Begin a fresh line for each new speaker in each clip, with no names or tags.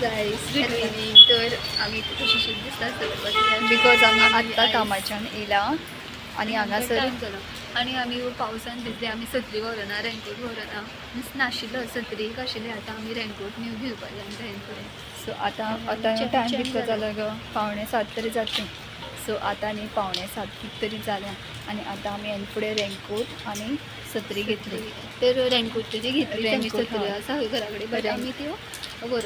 Guys, good evening. तर आमी कशी दिसता
because आमी आत्तां कामाच्यान येयला आनी हांगासर
आनी आमी पावसान भिजले. आमी सत्री व्हरना, रेनकोट व्हरना, मिन्स नाशिल्लो सत्री एक आशिल्ली. आतां आमी रेनकोट न्यू घेवपाक जाय आमकां हें.
सो आतां आतां टायम कितलो जालो गो? 6:45 तरी जातलें. सो आतां न्ही 6:45 कित तरी जालें आनी आतां आमी हेन फुडें रेनकोट आनी सत्री घेतली.
तर रेनकोट तरी घेतली, आमी सत्री आसा घरा कडेन, बट आमी त्यो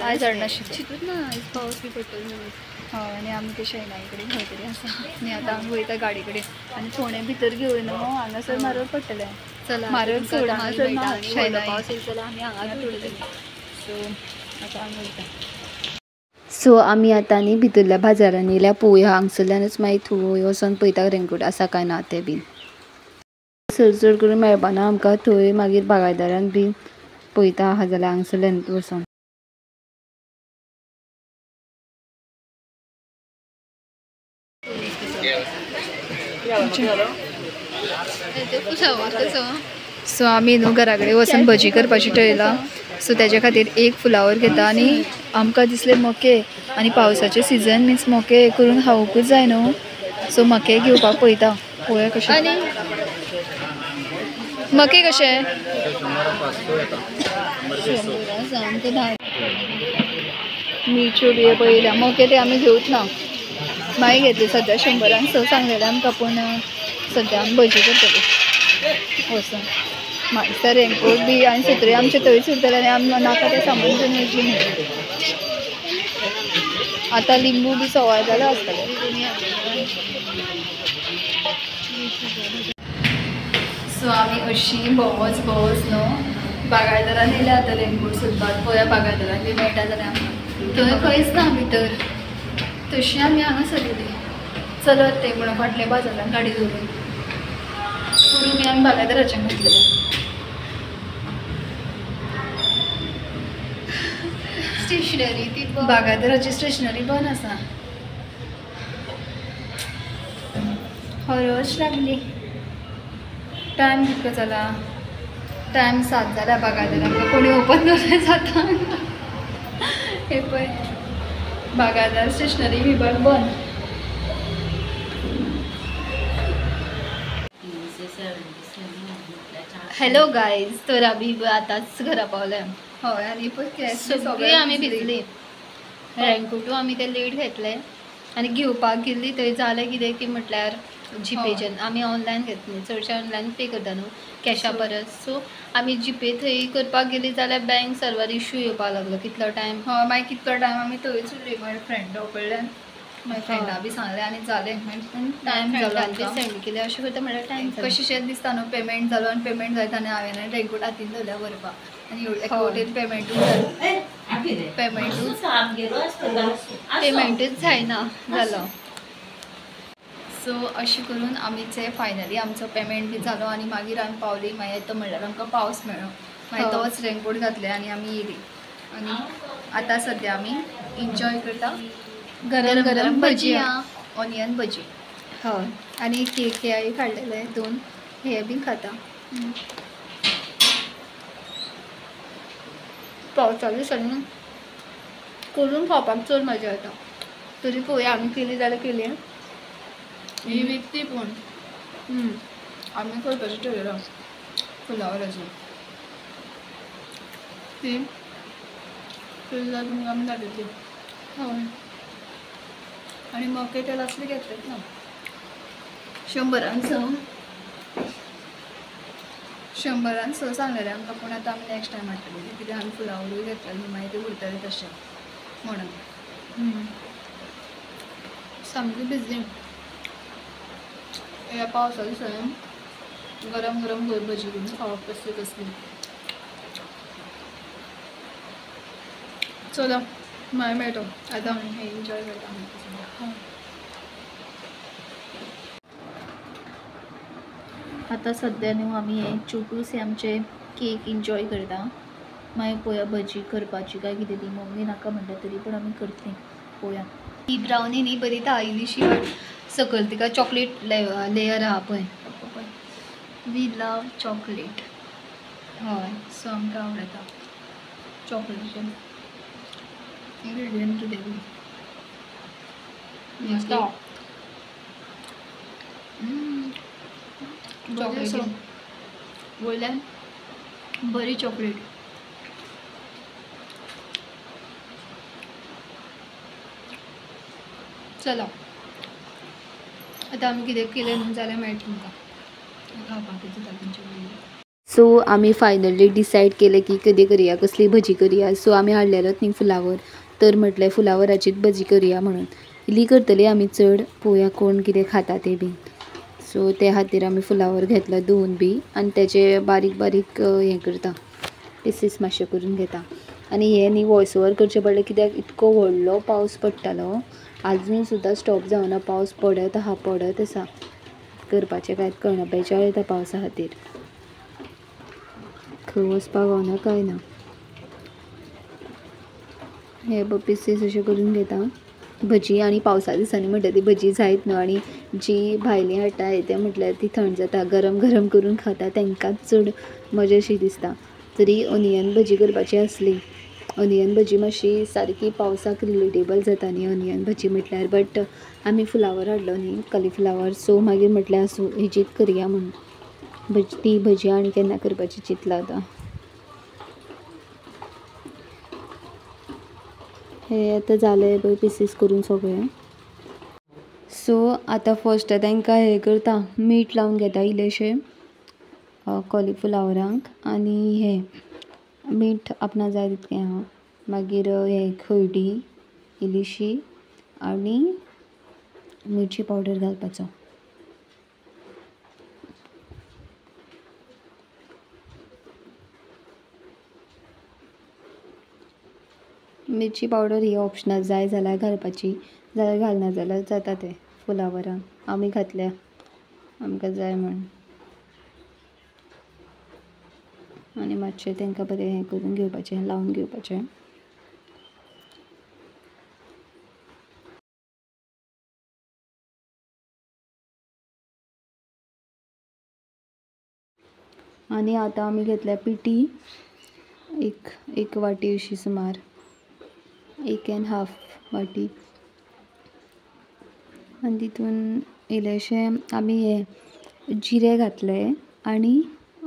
आयज हाडनाशिल्ल्यो,
चिंतूच ना आयज पावस बी पडटलो म्हणून.
हय, आनी आमी ते शैनाई कडेन खंय तरी आसा आनी आतां आमी वयता गाडी कडेन आनी फोंडे भितर घेवन न्हू हांगासर म्हारग पडटलें.
चला
म्हारग चड हांगासर ना शैनाई.
पावस येयलो जाल्यार आमी हांगाच उरतलीं.
सो आतां आमी वयता.
सो आमी आतां न्ही भितरल्या बाजारान येयल्या पळोवया, हांगसरल्यानूच मागीर थंय वचोन पळयता रेनकोट आसा काय ना तें बीन. चड चड करून मेळपाना आमकां थंय, मागीर बागायदारान बीन पळयता आहा जाल्यार हांगसरल्यान वचोन.
सो आमी न्हू घरा कडेन वचून भजी करपाची ठरयला. सो तेज्या खातीर एक फुलावर घेता आनी आमकां दिसले मके आनी पावसाचे सिजन मिन्स मके करून खावंकूच जाय न्हू. सो मके घेवपाक पळयता, पळोवया कशें.
आनी
मके कशे? मिरच्यो बी पळयल्या, मके ते आमी घेवच ना, मागीर घेतले. सद्या 100 6 सांगलेले आमकां, पूण सद्या आमी भजी करतली वचून. मागीर रेनकोट बी आनी सत्री आमचे थंयच उरतले आनी आमी नाका तें सामान घेवन वयतली न्हू. आतां लिंबू बी सवाय जाल्यार आसतले. सो आमी अशी भोंवच भोंवच न्हू बागायदारान येयल्या आतां रेनकोट सोदपाक. पळोवया बागायदारान बी मेळटा जाल्यार आमकां.
थंय खंयच ना भितर, तशी आमी हांगा सरली
चलत ते म्हणून फाटल्या बाजारान गाडी दवरून करून आमी बागायदाराच्यान घेतलेले.
स्टेशनरी ती
बागायदाराची स्टेशनरी बंद आसा. हरस लागली. टायम कितको जाला? टायम 7 जाला. बागायदारांक कोणी ओपन दवरलें जाता. हे पळय बागायदार स्टेशनरी विभाग बंद.
हॅलो गायज, तर आमी आतांच घरा पावले.
हय, आनी पळय
सगळी आमी भिजली. रेनकोटू आमी ते लेट घेतले आनी घेवपाक गेल्ली थंय जालें कितें की म्हटल्यार जीपेच्यान आमी ऑनलायन घेतली, चडशे ऑनलायन पे करता न्हू कॅशा परस. सो आमी जीपे थंय करपाक गेली जाल्यार बँक सर्वर इशू येवपाक लागलो कितलो टायम.
हय, मागीर कितलो टायम आमी थंयच उरली. मागीर फ्रेंडा कडल्यान मागीर फ्रेंडा बी सांगलें आनी जालें. मागीर टायम जालो,
सेंड केलें अशें करता म्हळ्यार टायम
कशें दिसता न्हू. पेमेंट जालो आनी पेमेंट जायत आनी हांवें रेनकोट हातीन धरल्या व्हरपाक आनी एका वटेन पेमेंटूय जालें,
पेमेंटूच जायना जालो.
सो अशें करून आमीचे फायनली आमचो पेमेंट बी जालो आनी मागीर आमी पावली. मागीर येता म्हणल्यार आमकां पावस मेळ्ळो, मागीर तोच रेनकोट घातले आनी आमी येयली. आनी आतां सद्या आमी एन्जॉय करता गरम गरम भजिया, ऑनियन भजी.
हय, आनी केक हे काडलेले 2, हे बी खाता. पावसा दिसांनी करून खावपाक चड मजा येता. तरी पळोवया आमी केली जाल्यार केली.
ही विकती पूण आमी करपाचें ठरयलां फुलावराचें, ती केली जाल्यार तुमकां आमी धाडटली.
हय,
आनी मके ते लासले घेतलेच ना. 100 6, 100 6 सांगलेले आमकां, पूण आतां आमी नेक्स्ट टायम हाडटली. कित्याक आमी फुलावरूय घेतले मागीर ते उरतले तशें म्हणून.
सामकी भिजली
ह्या पावसा दिसांनी गरम गरम भजी करून खावप कसली कसली. चलो मागीर मेळटो. आतां आमी हें एन्जॉय करता.
आतां सद्या न्हू आमी हे छोटूसे आमचे केक एन्जॉय करता. मागीर पळोवया भजी करपाची काय कितें ती. मम्मी नाका म्हणटा तरी पूण आमी करतली पळोवया. ही ब्रावनी न्ही बरी आयलीशी, बट सकयल तिका चॉकलेट लेयर आहा पळय.
We love chocolate.
हय,
सो आमकां आवडटा चॉकलेटीचें.
इन्ग्रेडियंट कितें
मस्त. चॉकलेट
वयल्यान बरी चॉकलेट. चला आतां आमी कितें केलें न्हू जाल्यार मेळटा तुमकां खावपाक जाता तुमचे.
सो आमी फायनली डिसायड केलें की कितें करया, कसली भजी करया. सो आमी हाडलेलोच न्ही फुलावर, तर म्हटलें फुलावराचीच भजी करया म्हणून. इल्ली करतली आमी चड, पळोवया कोण कितें खाता तें बीन. सो ते खातीर आमी फुलावर घेतलो धुवून बी आनी तेजे बारीक बारीक हें करता, पिसीस मातशे करून घेता. आनी हें न्ही वॉयस ओवर करचें पडलें कित्याक इतको व्हडलो पावस पडटालो, आजून सुद्दां स्टॉप जावना, पावस पडत आहा पडत आसा. करपाचें कांयच कळना, बेजार येता पावसा खातीर, खंय वचपाक गावना काय ना. हे पिसीस अशें करून घेता भजी. आनी पावसा दिसांनी म्हणटा ती भजी जायत न्हू, आनी जी भायली हाडटा ते म्हटल्यार ती थंड जाता, गरम गरम करून खाता तांकांच चड मजा अशी दिसता. तरी ओनियन भजी करपाची आसली, ओनियन भजी मातशी सारकी पावसाक रिलेटेबल जाता न्ही ओनियन भजी म्हटल्यार. बट आमी फुलावर हाडलो न्ही, कॉलीफ्लावर, सो मागीर म्हटल्यार आसूं हेजीच करया म्हणून भजी. ती भजी आनी केन्ना करपाची चिंतलां आतां. हे आतां जालें पळय पिसीस करून सगळें. सो आतां फर्स्ट तांकां हें करता, मीठ लावन घेता इल्लेशें कॉलीफ्लावरांक, आनी हें मीठ आपणा जाय तितकें आहा. मागीर हें हळदी इल्लीशी आनी मिरची पावडर घालपाचो. मिरची पावडर ही ऑप्शनल, जाय जाल्यार घालपाची, जाल्यार घालना जाल्यार जाता तें. फुलावरान आमी घातल्या आमकां जाय म्हूण. आनी मातशें तांकां बरें हें करून घेवपाचें, लावन घेवपाचें. आनी आतां आमी घेतल्या पिठी, एक वाटी अशी सुमार, 1.5 वाटी. आनी तितून इल्लेशें आमी हें जिरें घातलें आनी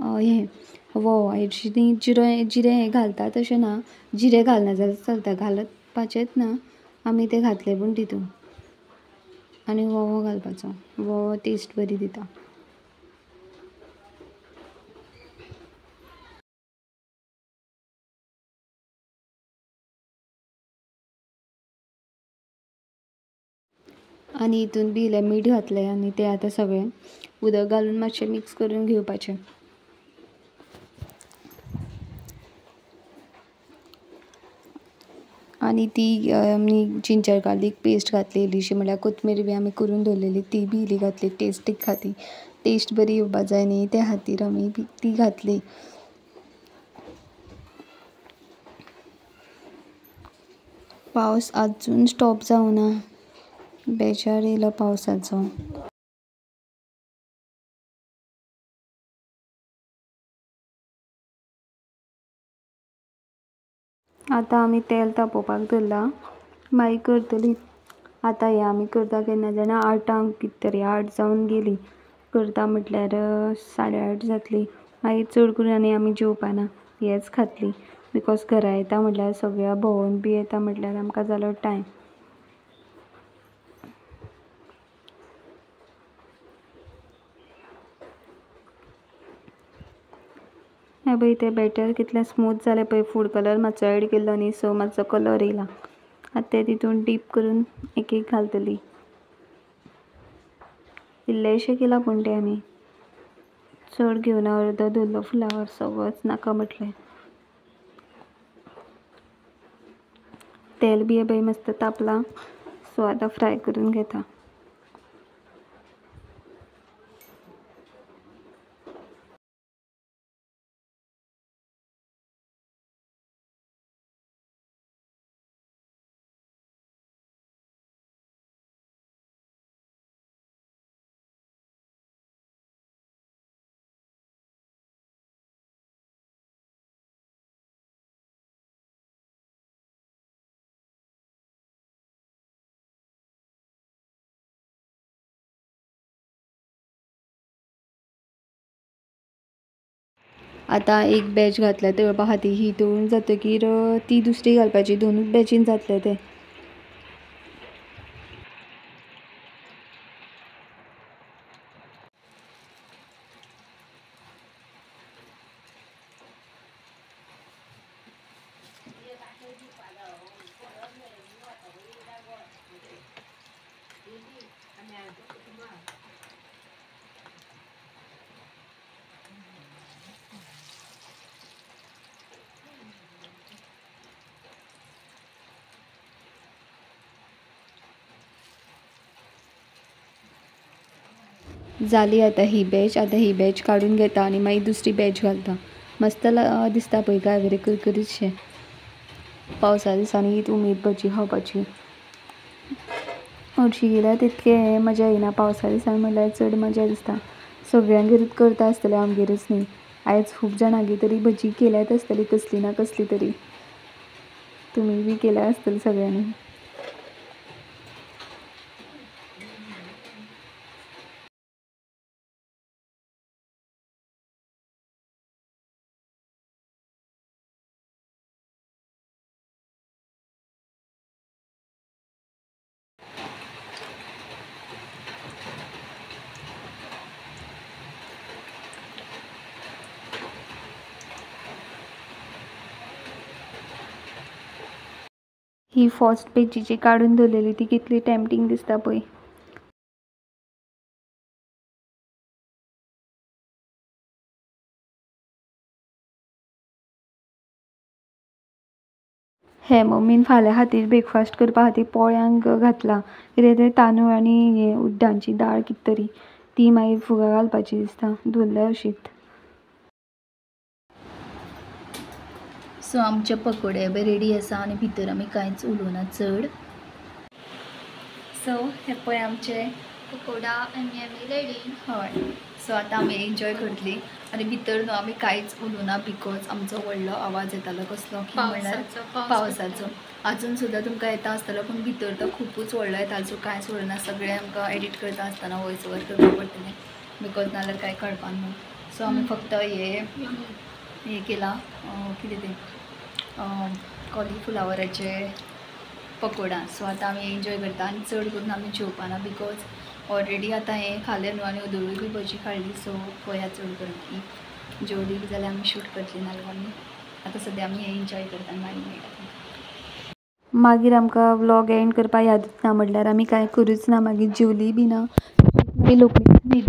हें वोव. हरशीं जिरें हें घालता तशें ना, जिरें घालना जाल्यार चलता, घालपाचेंच ना, आमी तें घातलें पूण तितून. आनी वोवो घालपाचो, वोवो टेस्ट बरी दिता. आनी हितून बी इल्लें मीठ घातलें आनी तें आतां सगळें उदक घालून मातशें मिक्स करून घेवपाचें. आनी ती आमी जिंजर गार्लीक पेस्ट घातली इल्लीशी, म्हणल्यार कोथमीर बी आमी करून दवरलेली ती बी इल्ली घातली टेस्टीक खातीर, टेस्ट बरी येवपा जाय न्ही त्या खातीर आमी ती घातली. पावस आजून स्टॉप जावना, बेजार येयलो पावसाचो. आतां आमी तेल तापोवपाक दवरलां, मागीर करतली. आतां हें आमी करता केन्ना जाणा, 8 कितें तरी, 8 जावन गेली, करता म्हटल्यार 8:30 जातली. मागीर चड करून आनी आमी जेवपाना, हेंच खातली, because घरा येता म्हटल्यार सगळ्या भोंवून बी येता म्हटल्यार आमकां जालो टायम. हें पळय तें बॅटर कितलें स्मूथ जालें पळय, फूड कलर मातसो एड केल्लो न्ही, सो मातसो कलर येयला. आतां तें तितून डीप करून एक एक घालतली. इल्लेशें केलां पूण तें आमी, चड घेवना, अर्दो दवरलो फुलावर, सगळोच नाका म्हटलें. तेल बी पळय मस्त तापलां, सो आतां फ्राय करून घेता. आतां एक बॅच घातल्या तळपा खातीर, ही तळून जातकीर ती दुसरी घालपाची, दोनूच बॅचीन जातले ते. जाली आतां ही बॅच. आतां ही बॅच काडून घेता आनी मागीर दुसरी बॅच घालता. मस्त दिसता पळय काय बरें करकरीतशें. पावसा दिसांनी हीच उमेद भजी खावपाची. हरशीं गेल्यार तितकें मजा येना, पावसा दिसांनी म्हणल्यार चड मजा दिसता. सगळ्यांगेरूच करता आसतलें, आमगेरूच न्ही. आयज खूब जाणांगेर तरी भजी केल्यात आसतली कसली ना कसली तरी. तुमी बी केल्या आसतली सगळ्यांनी. ही फर्स्ट पेजीची काडून दवरलेली ती कितली टेम्पटींग दिसता पळय. हे मम्मीन फाल्यां खातीर ब्रेकफास्ट करपा खातीर पोळ्यांक घातला कितें तें तांदूळ आनी हे उड्डांची दाळ कितें तरी, ती मागीर फुगां घालपाची दिसता, दवरल्या अशीच.
सो आमचे पकोडे बी रेडी आसा आनी भितर आमी कांयच उलोवना चड. सो हे पळय आमचे
पकोडा आनी आमी रेडी.
हय, सो आतां आमी एन्जॉय करतली आनी भितर न्हू आमी कांयच उलोवना because आमचो व्हडलो आवाज येतालो कसलो की म्हणल्यार पावसाचो. आजून सुद्दां तुमकां येता आसतलो पूण भितर तो खुबूच व्हडलो येता, सो कांयच उलोवना. सगळें आमकां एडिट करता आसतना वॉयस ओवर करपाक पडटलें because नाजाल्यार कांय कळपा न्हू. सो आमी फक्त हे केलां कितें तें कॉलीफ्लावराचे पकोडा. सो आतां आमी एन्जॉय करता आनी चड करून आमी जेवपाना because already आतां हें खालें न्हू आनी ओदोळूय बी भजी खाल्ली. सो पळया चड करून if जेवली बी जाल्यार आमी शूट करतली, नाल्यार आमी आतां सद्या आमी हें एन्जॉय करता आनी मागीर मेळटा तुमकां.
मागीर आमकां व्लॉग एंड करपाक यादूच ना, म्हणल्यार आमी कांय करूच ना, मागीर जेवली बी ना, मागीर लोकली.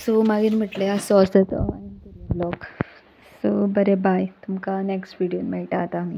सो मागीर म्हटलें असो असो एंड करुया व्लॉग. सो बरें बाय, तुमकां नेक्स्ट व्हिडियोन मेळटा आतां आमी.